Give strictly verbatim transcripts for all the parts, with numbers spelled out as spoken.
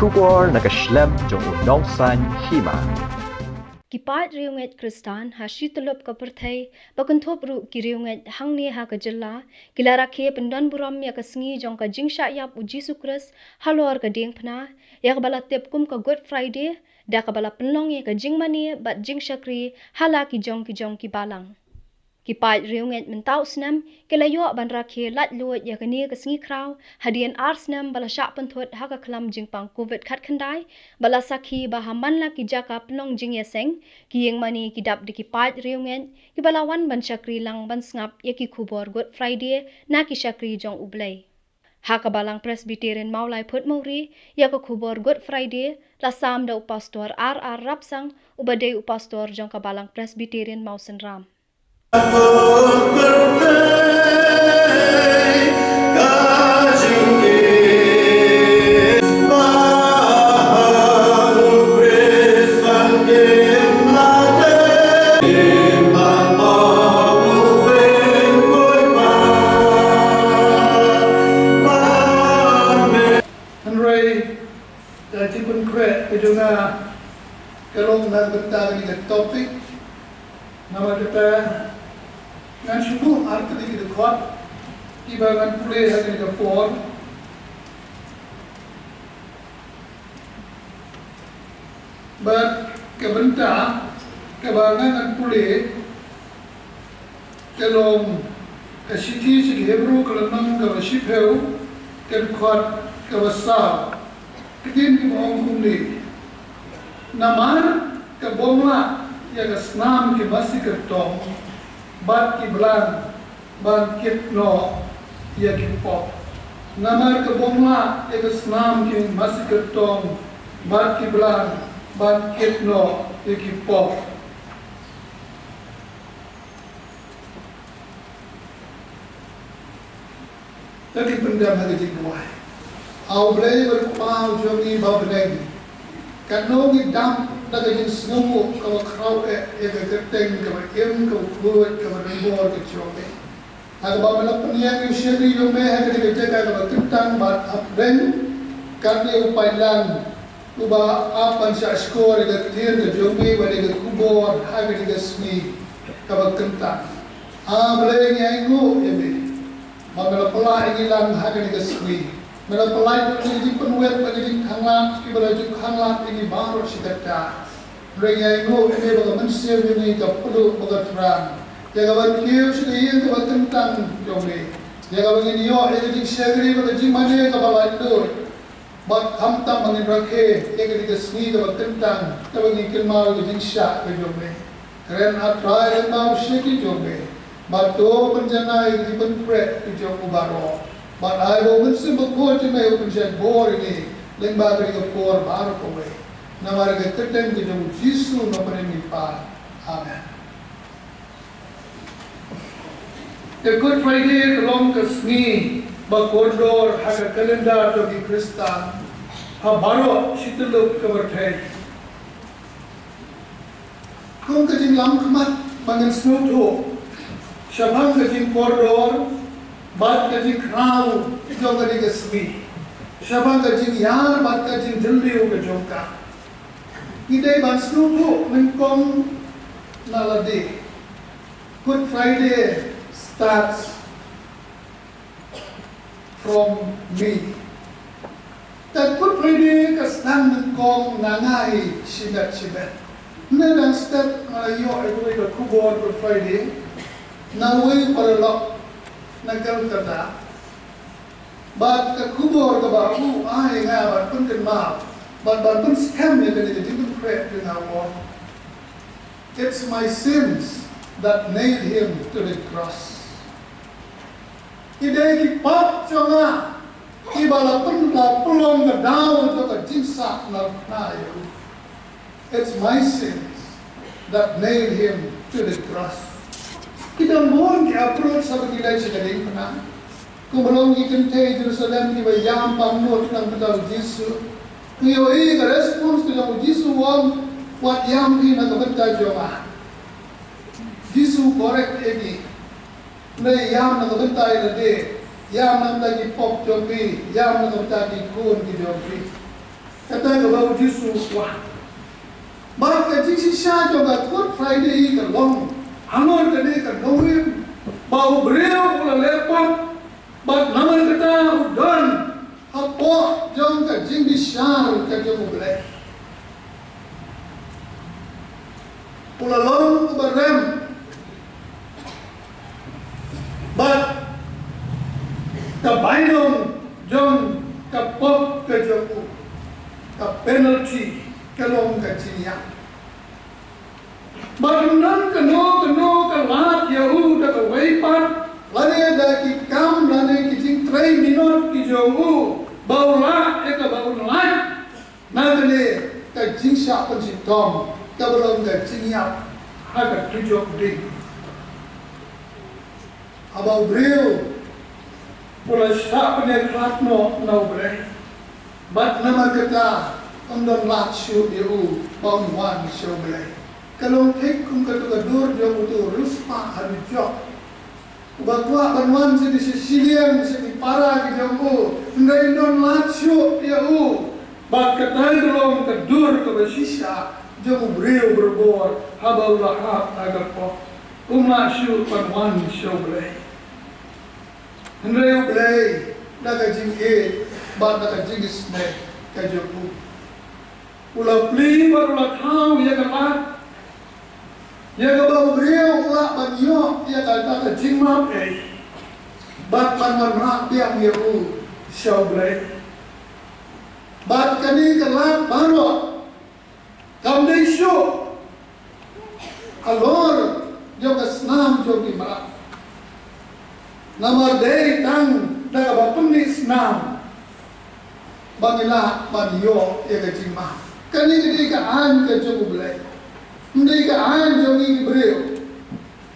Khubor na ka shlem jong u nongsan hima. Ki paid riewngeit Khristan ha shi tyllup ka pyrthei, ba kynthup ruh ki riewngeit hangne ha ka jylla, ki la rakhe pyndon burom ïa ka sngi jong ka jingshah ïap u Jisu Khrist halor ka diengphna, ïa kaba la tip kum ka Good Friday, da kaba la pynlong ïa ka jingmane bad jingshakri ha la ki jong ki jong ki balang. Ki paid riewngeit mynta u snem ki la ïoh ban rakhe laitluid ïa kane ka sngi khraw, hadien ar snem ba la shah pynthut ha ka khlam jingpang Covid khatkhyndai, ba la sakhi ba ha man la ki jaka pynlong jingïaseng, ki ïing mane ki dap da ki paid riewngeit kiba la wan ban shakri lang ban sngap ïa ki khubor Good Friday na ki shakri jong U Blei. Ha ka Balang Presbyterian Mawlai Phutmawri, ïa ka khubor Good Friday la sam da u Pastor R R Rapsang, uba dei u pastor jong ka Balang Presbyterian Mawsynram. Hynrei, eh, ka jingpynkhreh ka jong nga ka long na ka bynta kane ka topic. Namar kata ngan shu buh ar tylli ki dkhot kiba ngan pule ha kane ka por. Bad ka bynta kaba ngan pule ka long ka shithi sha ki Hebru ka lynnong kaba shiphew, ka dkhot kaba saw. Ka ktien kaba ong kumne: Namar ka bym lah ïa ka snam ki masi kyrtong bad ki blang ban kit noh ïa ki pop. Namar ka bym lah ïa ka snam ki masi kyrtong bad ki blang ban kit noh ïa ki pop. Te ngin pyndem ha ka jingduwai. A U Blei uba dei u Kpa jong ngi ba ha bneng, katno ngi dap da ka jingsngewnguh kaba khraw eh ïa ka kyrteng kaba im, kaba khuid, kaba donbor ka jong me. Ha kaba me la pynïeng ïa u shakri jong me ha kane ka jaka kaba kyntang bad hapdeng katne u paidlang uba ap ban shahshkor ïa ka ktien ka jong me bad ïa ka khubor ha kane ka sngi kaba kyntang. A Blei, ngi ainguh ïa me ba me la pynlait ïa ngi lang ha kane ka sngi. Me la pynlait ïa ngi ki jingpynwit bad ki jingkhanglad kiba la ju khanglad ïa ngi baroh shi katta. Hynrei ngi ainguh ïa me ba ka mynsiem jong ngi ka pynduh bad ka thrang ïa kaba kiew sha ka ïing kaba kyntang jong me, ïa kaba ngin ïoh ïa ka jingshakri bad ka jingmane kaba laitluid. Bad khamtam ba ngin rakhe ïa kane ka sngi kaba kyntang, kaba ngi kynmaw ïa ka jingshah ka jong me. Kren, A Trai, lem bad u shakri jong me. Bad to pynjanai ïa ka jingpynkhreh ka jong u baroh. Bad ai ba u Mynsiem Bakhuid jong me u pynshait bor ïa ngi lyngba kane ka por baroh kawei. Namar ka kyrteng ka jong u Jisu nongpynim ngi pan. Amen. Ka Good Friday ka long ka sngi ba kordor ha ka kalendar jong ki Khristan ha baroh shi tyllup ka pyrthei. Kum ka jinglam khmat ba ngin sngewthuh shaphang ka jingkordor bad ka jingkhraw jong kane ka sngi, shaphang ka jingïar bad ka jingjylliew ka jong ka, ngi dei ban sngewthuh nyngkong na lade. Good Friday starts from me. Ka Good Friday ka sdang nyngkong na nga hi shimet shimet. Nga dang step, nga ïoh ïa kawei ka khubor Good Friday na uwei u paralok na Calcutta. Bad ka khubor kaba u ai ïa nga ban pynkynmaw bad ban pynskhem ïa kane ka jingpynkhreh jong nga u ong, "It's my sins that nailed him to the cross." Ki dei ki pop jong nga kiba la pyn-, la pynlong ka daw jong ka jingsah na u khynnah ïa u. "It's my sins that nailed him to the cross." Ki dang bun ki approach haba ngi leit sha ka diengphna. Kumba long ki kynthei Jerusalem kiba ïam pang nud na ka bynta u Jisu. Ngi ïohi ka response ka jong u Jisu u ong, "Wat ïam phi na ka bynta jong nga." Jisu u correct ïa ki. Hynrei ïam na ka bynta ïa lade, ïam na ka bynta ki pop jong phi, ïam na ka bynta ki khun ki jong phi. Kata kaba u Jisu u kwah. Bad ka jingshisha jong ka Good Friday ka long halor kane ka nongrim ba u briew u la leh pop, bad namar kata u don hapoh jong ka jingbishar ka jong U Blei. U la long uba rem. Bad ka bainong jong ka pop ka jong u, ka penalty, ka long ka jingïap. Bad ym don kano kano ka lad ïa u da kawei pat, lane da ki kam lane ki jingtrei minot ki jong u ba u lah ïa kaba un lait na kane ka jingshah pynshitom kaba long ka jingïap ha ka dujok ding. Haba u briew u la shah pynïakhlad noh na U Blei, bad namar kata ym don lad shuh ïa u ba un wan sha U Blei. Ka long thik kum kato ka dur jong uto u riewspah ha dujok, uba kwah ban wan sha ki shiliang, sha ki para ki jong u, hynrei ym don lad shuh ïa u. Bad kata ka long ka dur kaba shisha jong u briew barabor haba u la hap ha ka pop. Um lah shuh ban wan sha U Blei. Hynrei U Blei, da ka jingïeit bad da ka jingisynei ka jong u, u la plie bad u la thaw ïa ka lad, ïa kaba u briew u lah ban ïoh ïa kata ka jingmap ei, bad ban wanrah biang ïa u sha U Blei. Bad kane ka lad baroh kam dei shuh halor jong ka snam jong ki mrad. Namar dei tang da kaba pynmih snam ba ngi lah ban ïoh ïa ka jingmap. Kane ka dei ka aiñ ka jong U Blei, ym dei ka aiñ jong ngi ki briew.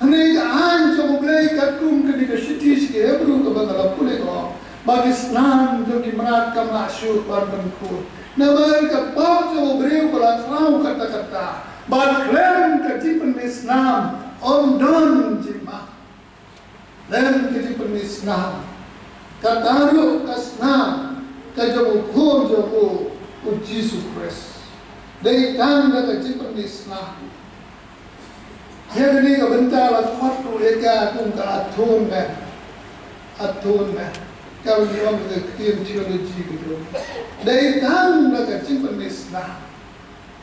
Hynrei ka aiñ jong U Blei katkum kane ka shithi sha ki Hebru kaba nga la pule, ka ong ba ki snam jong ki mrad kam lah shuh ban pynkhuid. Namar ka pop jong u briew ka la khraw katta katta, bad khlem ka jingpynmih snam ym don jingmap. Khlem ka jingpynmih snam, kata ruh ka snam ka jong u Khun jong u, u Jisu Khrist. Dei tang da ka jingpynmih snam. Ïa kane ka bynta la khot ruh ïa ka kum ka atonement. Atonement. Ka ngi ong ka Ktien theology ka jong. Dei tang da ka jingpynmih snam.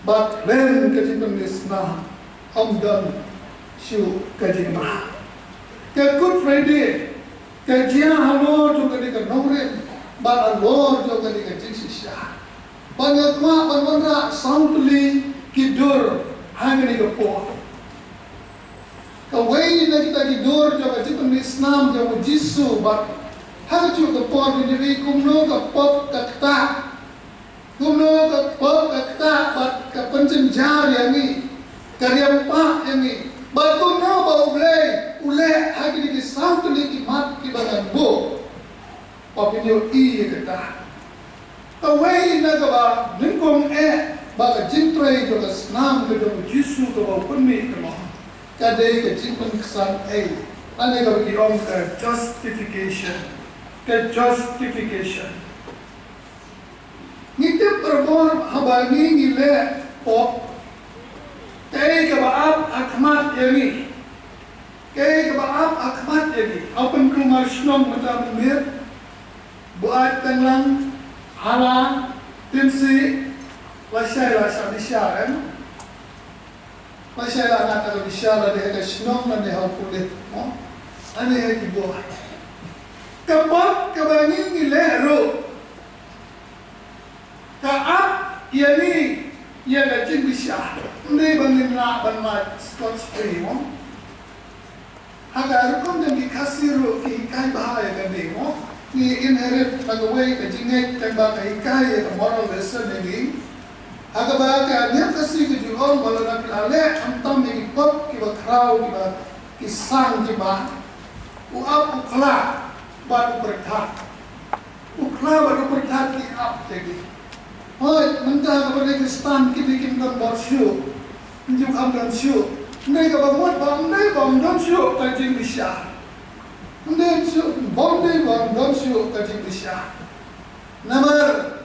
Bad khlem ka jingpynmih snam ym don shuh ka jingmap. Ka Good Friday ka jia halor jong kane ka nongrim bad halor jong kane ka jingshisha. Bad nga kwah ban wanrah saw tylli ki dur ha kane ka por. Kawei na kita ki dur jong ka jingpynmih snam jong u Jisu bad ha kajuh ka por ngi ïohi kumno ka pop ka ktah. Kumno ka pop ka ktah bad ka pynjynjar ïa ngi, ka riampah ïa ngi. Bad kumno ba U Blei u leh ha kine ki saw tylli ki mat kiba ngan buh. Ba phin ïohi ïa kata. Kawei na kaba nyngkong eh ba ka jingtrei jong ka snam ka jong u Jisu kaba u pynmih ka long, ka dei ka jingpynksan ei, lane kaba ki ong ka justification. Ka justification. Ngi tip barabor haba ngi ngi leh pop, kaei kaba ap ha khmat ïa ngi? Kaei kaba ap ha khmat ïa ngi? Hapoh kulmar shnong mynta mynmiet, Buaid, Tenglang, Hala, Tynsi, lashai la shah bishar, em? Lashai la ngat ka bishar, lane ha ka shnong, lane ha u pulit, mo? Lane ha ki buaid. Ka pop kaba ngi ngi leh ruh ka ap ïa ngi ïa ka jingbishar. Ym dei ba ngin lah ban lait scot free, mo? Ha ka rukom jong ki Khasi ruh ki hikai bha ïa kane, mo? Ngi inherit na kawei ka jingngeit kaba ka hikai ïa ka moral lesson ïa ngi. Ha kaba ka niam Khasi ka ju ong ba lada phi la leh khamtam ïa ki pop kiba khraw, kiba, ki sang kiba, u ap u khla bad u pyrthat. U khla bad u pyrthat ki ap te ki. Hooid, mynta kaba dei Khristan kine kim don bor shuh. Ym ju kham don shuh. Ym dei kaba mut ba ym dei ba ym don shuh ka jingbishar. Ym dei shuh, ba ym dei ba ym don shuh ka jingbishar. Namar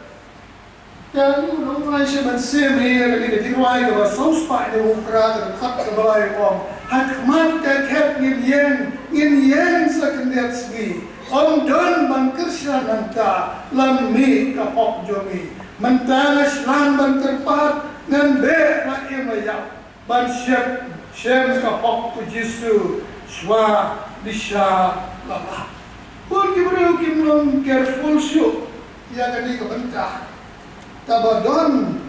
Ngi long rwai sha mynsiem ïa kane ka jingrwai kaba saw spah hynñiew phra, ka dkhot kaba lai u ong: Ha khmat ka khet ngin ïeng, ngin ïeng sa khyndiat sngi. Ym don ban kyrshan nangta, la mih ka hok jong ngi. Mynta nga shlur ban kyrpad, ngan beh la im la ïap, ban shep shem ka hok u Jisu shuwa bishar la lap. Bun ki briew kim long careful shuh ïa kane ka bynta kaba don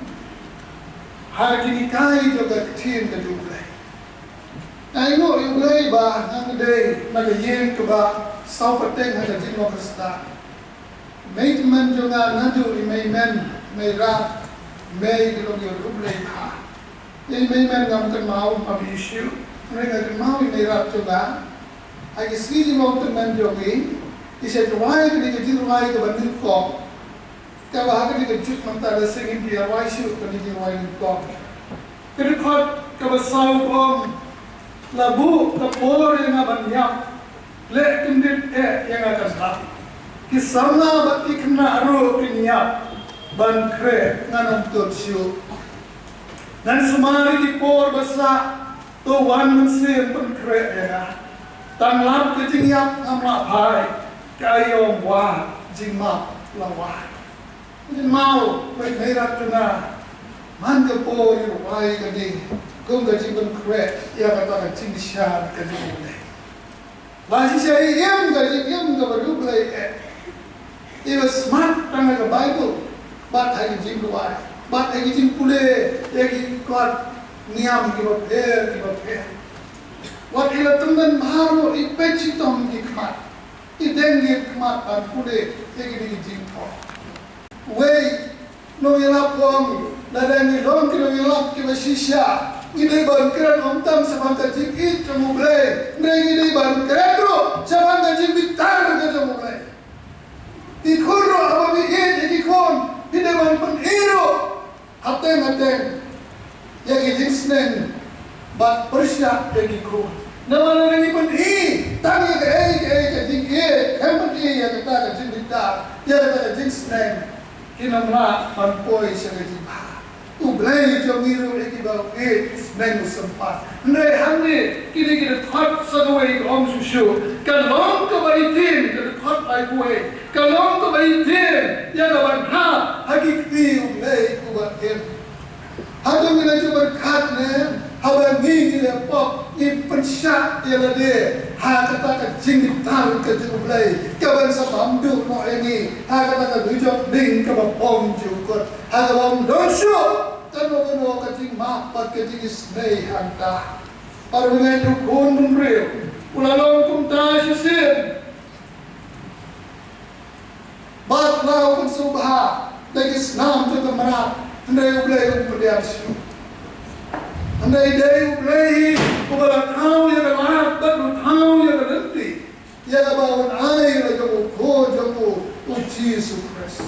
ha ka jinghikai jong ka ktien ka jong U Blei. Nga ainguh ïa U Blei ba nga dei na ka ïing kaba saw pateng ha ka jinglong Khristan. Mei tymmen jong nga naduh i mei men, mei rap, mei ki long ïa U Blei bha. Ïa i mei men ngam kynmaw, ngam ïohi shuh. Hynrei nga kynmaw i mei rap jong nga, ha ki sngi jinglong tymmen jong i, i sa rwai kane ka jingrwai kaba nyngkong. Kaba ha kane ka juk mynta la seng, ym ïa rwai shuh kane ka jingrwai nyngkong. Ka dkhot kaba saw ka ong: La buh ka por ïa nga ban ïap, leh kyndit eh ïa nga kan lap. Ki samla bad ki khynnah ruh kin ïap, ban khreh ngan ym tut shuh. Ngan sumar ïa ki por ba sah, to wan mynsiem pynkhreh ïa nga. Tang lap ka jingïap ngam lah phai, ka aïom wad jingmap la wad. Ka jinglong, wei mei rap jong nga, man ka por ïa rwai kane kum ka jingpynkhreh ïa kata ka jingbishar ka jong U Blei. La shisha i im ka jingim kaba riewblei eh, iba smat tang ha ka Baibl bad ha ki jingrwai bad ha ki jingpule ïa ki kot niam kiba pher kiba pher. Wat i la tymmen bha ruh i peit shitom ki khmat, i deng ki khmat ban pule ïa kine ki jingthoh. Wei nongïalap u ong, lada ngi long ki nongïalap kiba shisha, ngi dei ban kren ym tang shaphang ka jingïeit jong U Blei, hynrei ngi dei ban kren ruh shaphang ka jingbitar ka jong U Blei. Ki khun ruh, haba phi ïeit ïa ki khun, phi dei ban pyni ruh hateng hateng ïa ki jingsneng bad pyrshah ïa ki khun. Namar lada ngi pyni tang ïa kaei kaei ka jingïeit, khlem pyni ïa kata ka jingbitar, ïa kata ka jingsneng, kin ym lah ban poi sha ka jingbha. U Blei jong ngi ruh ïa kiba u ïeit u sneng u sympat. Hynrei hangne kine ki dkhot sa kawei ka ong shuh shuh, ka long kaba ïaid, ka dkhot lai kawei, ka long kaba ïaid ïa ka ban hap ha ki kti U Blei uba im. Hato ngi la ju pyrkhat ne, haba ngi ngi la pop, ngi pynshah ïa lade ha kata ka jingbitar ka jong U Blei, ka ban sa bam duh noh ïa ngi ha kata ka dujok ding kaba pom jukut, ha kaba ym don shuh kano kano ka jingmap bad ka jingisynei hangta. Para bangeit, u Khun bynriew u la long kumta shisien. Bad la u pynsngewbha da ki snam jong ka mrad, hynrei U Blei um pdiang shuh. Hynrei dei U Blei hi uba la thaw ïa ka lad bad u thaw ïa ka lynti, ïa kaba un ai la jong u Khun jong u, u Jisu Khrist.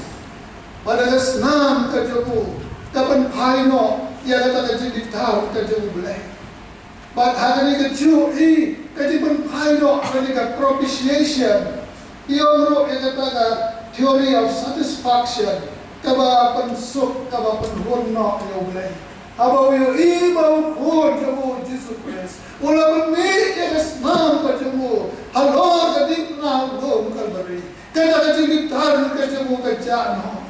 Bad da ka snam ka jong u ka pynphai noh ïa kata ka jingbitar ka jong U Blei. Bad ha kane kajuh hi ka jingpynphai noh kane ka propitiation, i ong ruh ïa kata ka theory of satisfaction, kaba pynsuk, kaba pynhun noh ïa U Blei. Haba u ïohi ba u Khun jong u, Jisu Khrist, u la pynmih ïa ka snam ka jong u halor ka diengphna u lum Kalbari, kata ka jingbitar ka jong u ka jah noh.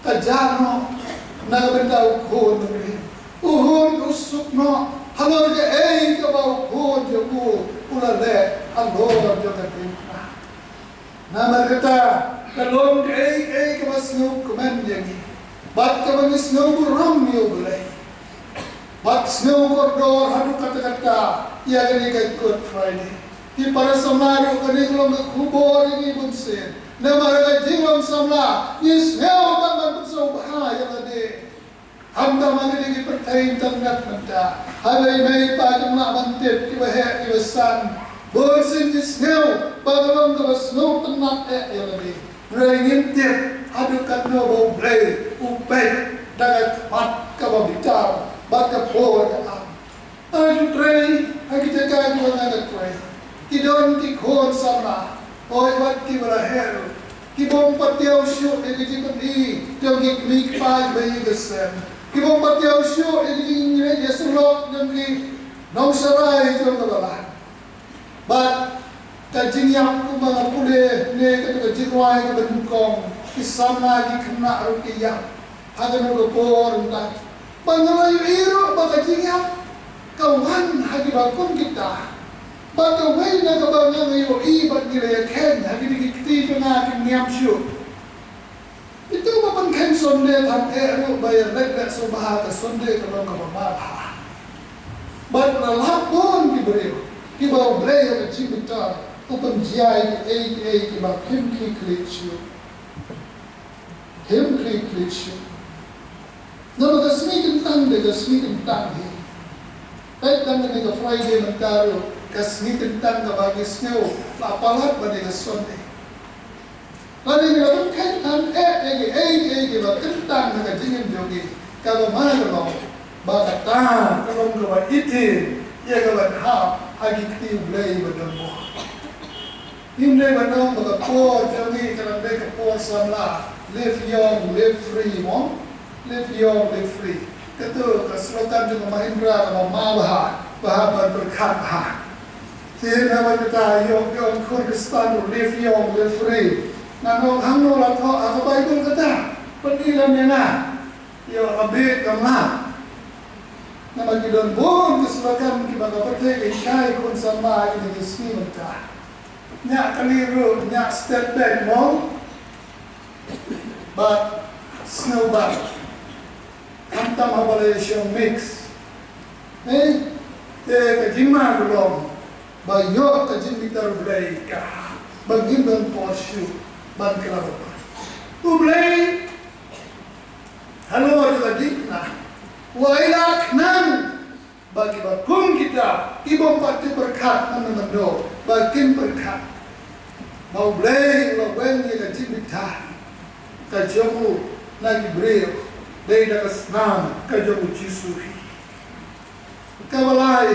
Ka jah noh na ka bynta u Khun bynriew. U hun u suk noh halor kaei kaba u Khun jong u u la leh halor jong ka diengphna. Namar kata, ka long kaei kaei kaba sngewkmen ïa ngi, bad kaba ngi sngewburom ïa U Blei. Bad sngew kordor haduh katta katta ïa kane ka Good Friday. Ki para samla ruh, kane ka long ka khubor ïa ngi bun sien. Namar ha ka jinglong samla ngi sngew tang ban pynsngewbha ïa lade. Khamtam ha kine ki pyrthei internet mynta, haba i mei i pa kim lah ban tip kiba heh kiba san, bun sien ngi sngew ba ka long kaba sngewtynnat eh ïa lade. Hynrei ngim tip haduh katno ba U Blei u peit da ka khmat kaba bitar bad ka por ka am. Haba ngi trei ha ki jaka kiba nga la trei, ki don ki khun samla, hooid, wat kiba la heh ruh, Ki bym pat thiaw shuh ïa ka jingpyni jong ki kmie ki kpa ba ïeit ka sem. Ki bym pat thiaw shuh ïa ka jingïasyllok jong ki nongshakri jong ka balang. Bad ka jingïap kumba nga pule ne ka, ka jingrwai kaba nyngkong, ki samla ki khynnah ruh ki ïap ha kano ka por hynrei. Ba nga la ïohi ruh ba ka jingïap ka wan ha kiba kum kita. Bad kawei na kaba nga la ïohi bad ngi la ïakheiñ ha kine ki kti jong nga ki niam shuh. Ito ba pynkheiñ Sunday tang eh ruh ba ïa leit leit sngewbha ka Sunday ka long kaba ma bha. Bad la lap bun ki briew kiba U Blei ha ka jingbitar u pynjia ïa kiei kiei kiba kim khie khlieh shuh. Kim khie khlieh shuh. Namar ka sngi kyntang dei ka sngi kyntang hi. Peit tang kane ka Friday mynta ruh ka sngi kyntang kaba ngi sngew la palat ba dei ka Sunday. Lada ngi la pynkheiñ than eh ïa kiei kiei kiba kyntang ha ka jingim jong ngi, kaba ma ka long ba kata ka long kaba itynnad ïa ka ban hap ha ki kti U Blei ba don bor. Ngim dei ban ong ba ka por jong ngi ka dang dei ka por samla, live young, live free mo. Live young, live free. Kato ka slogan jong ka Mahindra kaba ma bha, ba hap ban pyrkhat bha. Te namar kata ïoh ïoh khun Khristan ruh live young, live free. Nga ong hangno la thoh ha ka Baibl kata? Pyni lem ïa nga. Ïoh la bit ka ma. Namar ki don bun ki slogan kiba ka pyrthei ka hikai khun samla ha kine ki sngi mynta. Ñiah kali ruh, ñiah State Bank mo. Bad sngewbha khamtam haba la ïashong mix. Eh, te ka jingma ka long ba ïoh ka jingbitar U Blei ka, ba ngin don por shuh ban kylla bynta. U Blei halor ka jingkyrkhu u ai lad khnang ba kiba kum kita, ki bym pat ju pyrkhat mynno mynno, ba kin pyrkhat ba U Blei u la weng ïa ka jingbitar ka jong u na ki briew, dei da ka snam ka jong U Jisu hi. Kaba lai,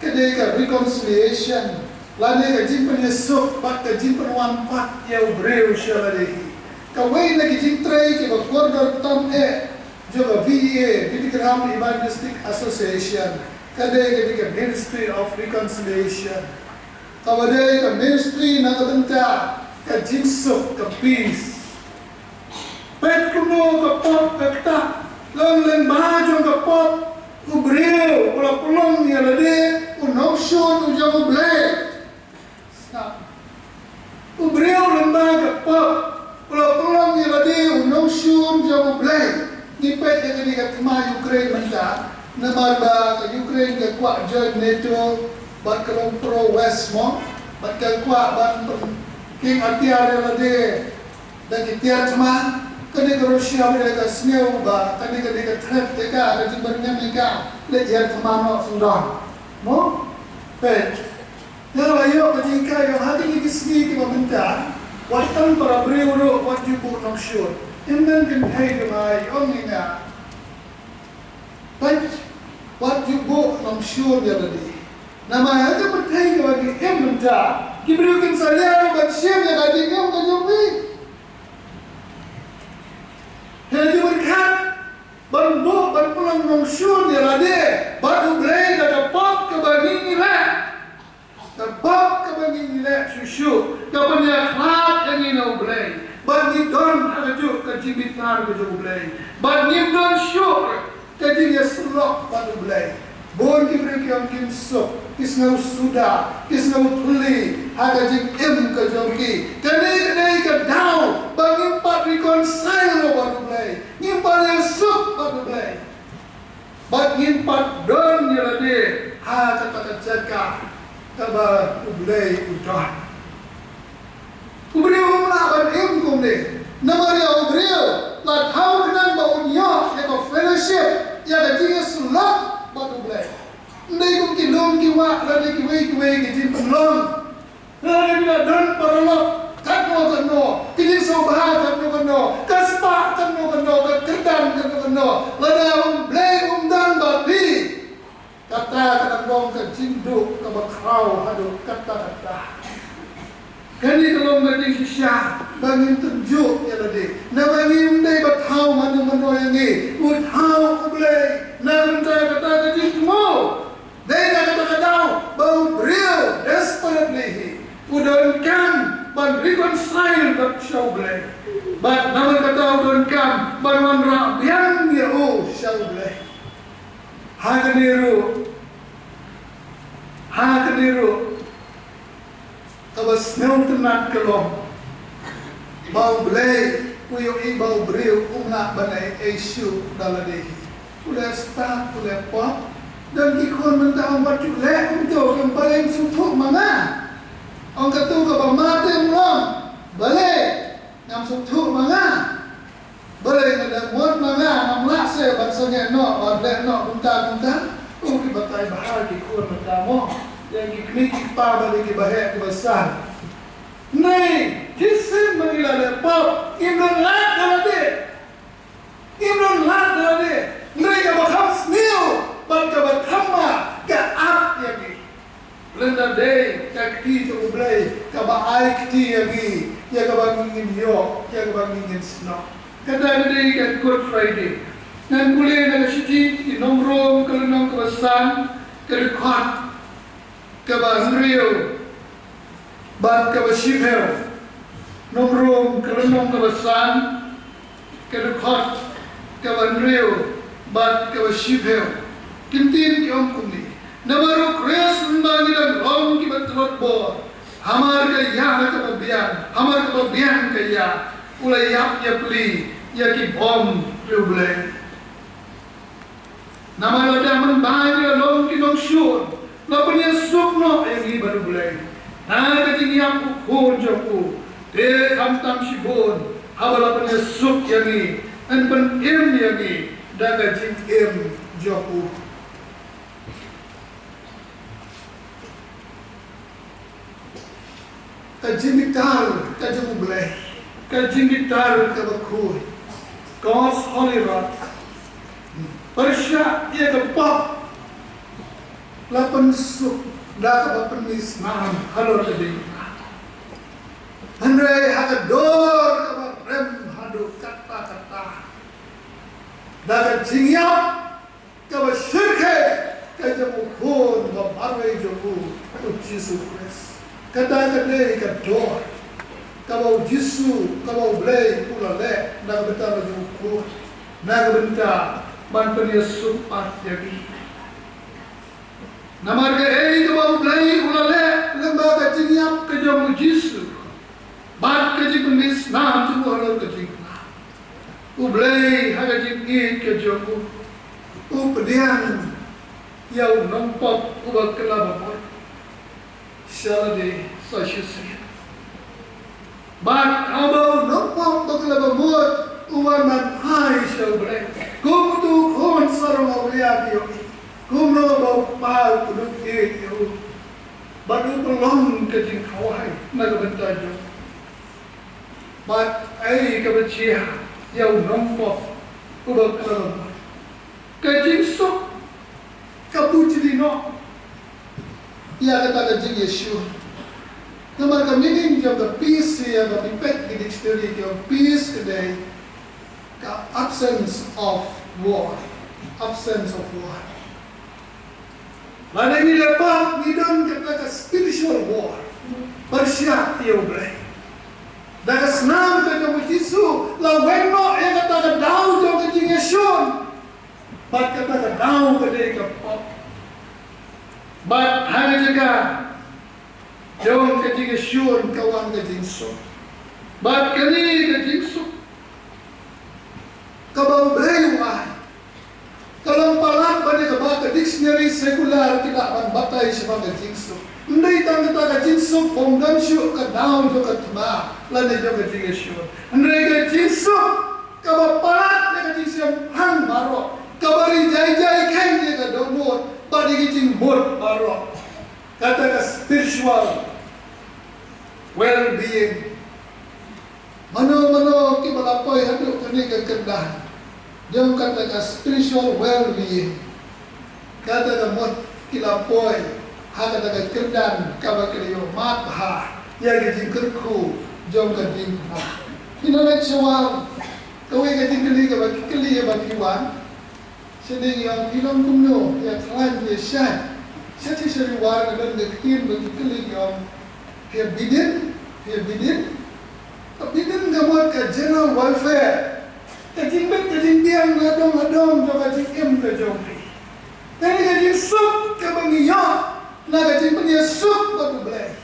ka dei ka reconciliation, lane ka jingpynïasuk bad ka jingpynwan pat ïa u briew sha lade hi. Kawei na ki jingtrei kiba kordor tam eh jong ka V E A, Billy Graham Evangelistic Association, ka dei ka dei ka Ministry of Reconciliation. Kaba dei ka ministry na ka bynta ka jingsuk, ka peace. Peit kumno ka pop ka ktah, long lyngba jong ka pop u briew u la pynlong ïa lade u nongshun u jong U Blei. Sngap. U briew lyngba ka pop u la pynlong ïa lade u nongshun jong U Blei. Ngi peit ïa kane ka thma Ukraine mynta, namar ba ka Ukraine ka kwah join NATO bad ka long pro West mo, bad ka kwah ban pynking atiar ïa lade da ki tiar thma. Kane ka Russia ba ka sngew ba kane, kane ka threat ïa ka, ka jingbyrngem ïa ka, leit tiar thma noh sngewdon. Mo? Peit. Nga la ïoh ka jinghikai ïa ha kine ki sngi kiba mynta, wat tang para briew ruh wat ju buh nongshun. Hynmen kynthei jong nga ïa ong ïa nga. Peit, wat ju buh nongshun ïa lade. Namar ha ka pyrthei kaba ngi im mynta, ki briew kin salia ruh ban shim ïa ka jingim ka jong phi. Hynrei ju pyrkhat ban buh ban pynlong nongshun ïa lade bad U Blei da ka pop kaba ngi ngi leh. Ka pop kaba ngi ngi leh shuh shuh ka pynïakhlad ïa ngi na U Blei. Bad ngi don ha kajuh ka jingbitar ka jong U Blei. Bad ngim don shuh ka jingïasyllok bad U Blei. Bun ki briew ki ong kim suk, ki sngew suda, ki sngew thylli ha ka jingim ka jong ki. Kane ka dei ka daw ba ngim pat reconcile bad U Blei. Ngim pat ïasuk bad U Blei. Bad ngim pat don ïa lade ha kata ka jaka kaba U Blei u don. U briew um lah ban im kumne. Namar ïa u briew la thaw khnang ba un ïoh ïa ka fellowship, ïa ka jingïasyllok bad U Blei. Ym dei kum ki lum ki wah lane kiwei kiwei ki jingpynlong. Lada ngi la don paralok katno katno, ka jingsngewbha katno katno, ka spah katno katno, ka kyrdan katno katno, lada U Blei um don bad phi, kata ka dang long ka jingduh kaba khraw haduh katta katta. Kane ka long ka jingshisha ba ngin tip Ban wanrah biang ïa u sha U Blei. Ha kane ruh, ha kane ruh, kaba sngewtynnat ka long ba U Blei u ïohi ba u briew um lah ban ai ei shuh da lade hi. U leh stad, u leh pop. Don ki khun mynta ong, wat ju leh kumto, balei ngam sngewthuh ma nga. Ong katu kaba mad te, ong, balei ngam sngewthuh ma nga. Balei nga dang mut ma nga, ngam lah shuh ban sangeh noh, ban leh noh kumta kumta. U, ki batai bha ki khun mynta mo. Ïa ki kmie ki kpa bad ïa ki baheh ki basan. Hynrei shisien ba ngi la leh pop, ngim don lad da lade. Ngim don lad da lade. Hynrei kaba kham sniew bad kaba kham mad ka ap ïa ngi. Lada dei ka kti jong U Blei kaba ai kti ïa ngi, ïa kaba ngi ngin ïoh, ïa kaba ngi ngin snoh. Kata ka dei ka Good Friday. Ngan pule na ka shithi ki Nong Rom ka lynnong kaba san, ka dkhot kaba hynriew bad kaba shiphew. Nong Rom ka lynnong kaba san, ka dkhot kaba hynriew bad kaba shiphew. Ki ktien ki ong kumne: Namar U Khrist, mynba ngi dang long kiba tlot bor, hamar ka ïa kaba biang, hamar kaba biang ka ïa, u la ïap ïapli ïa ki bym riewblei. Namar lada mynba ngi la long ki nongshun, la pynïasuk noh ïa ngi bad U Blei, na ka jingïap u Khun jong u, te khamtam shibun, haba la pynïasuk ïa ngi, yn pynim ïa ngi da ka jingim jong u. Ka jingbitar ka jong U Blei, ka jingbitar kaba khuid, God's holy wrath. Pyrshah ïa ka pop, la pynsuk da kaba pynmih snam halor ka diengphna. Hynrei ha ka dor kaba rem haduh katta katta, da ka jingïap kaba shyrkhei ka jong u Khun ba marwei jong u, u Jisu Khrist. Kata ka dei ka dor kaba u Jisu, kaba U Blei u la leh na ka bynta jong u Khun, na ka bynta ban pynïasuk pat ïa ngi. Namar kaei kaba U Blei u la leh lyngba ka jingïap ka jong u Jisu bad ka jingpynmih snam jong u halor ka diengphna, U Blei ha ka jingïeit ka jong u, u pdiang ïa u nongpop uba kylla ba mut sha lade sa shisien. Bad haba u nongpop ba kylla ba mut u wan ban phai sha U Blei, kum uto u Khun sarong awria ki ïohi, kumno ba u Kpa u khlem ïeit ïa u, bad u pynlong ka jingkhawai na ka bynta jong u. Bad ei kaba jia ïa u nongpop uba kylla ba mut? Ka jingsuk ka bujli noh ïa kata ka jingïashun. Namar ka meaning jong ka peace, ïa ka, phi peit ki dictionary ki ong peace ka dei ka absence of war. Absence of war. Lada ngi leh pop, ngi don kata ka spiritual war pyrshah ïa U Blei. Da ka snam ka jong u Jisu la weng noh ïa kata ka daw jong ka jingïashun. Bad kata ka daw ka dei ka pop. Bad ha ka jaka jong ka jingïashun ka wan ka jingsuk. Bad kane ka jingsuk kaba U Blei u ai, ka long palat ba dei kaba ka dictionary secular ki lah ban batai shaphang ka jingsuk. Ym dei tang kata ka jingsuk bym don shuh ka daw jong ka thma lane jong ka jingïashun. Hynrei ka jingsuk kaba palat ïa ka jingshemphang baroh, kaba ri jai jai kheiñ ïa ka dohnud bad ïa ka jingmut baroh. Kata ka spiritual well-being. Mano mano kiba la poi haduh kane ka kyrdan jong kata ka spiritual well-being, kata ka mut ki la poi ha kata ka kyrdan kaba ki la ïoh mad bha ïa ka jingkyrkhu jong ka diengphna. Phi la leit sha wah, kawei ka jingkylli kaba ki kylli ïa ba phi wan. Sha dei ïa phi long kumno, ïa khlaiñ ïa shai. Sha ti sha ri war ka don ka ktien ba ki kylli ki ong, phi ïa bidin, phi ïa bidin. Ka bidin ka mut ka general welfare. Ka jingbit ka jingbiang la dong la dong jong ka jingim ka jong ngi. Kane ka jingsuk kaba ngi ïoh na ka jingpynïasuk bad U Blei,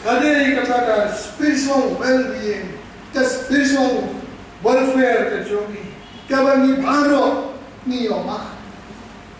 ka dei kata ka spiritual well-being, ka spiritual welfare ka jong ngi, kaba ngi baroh ngi ïoh ma.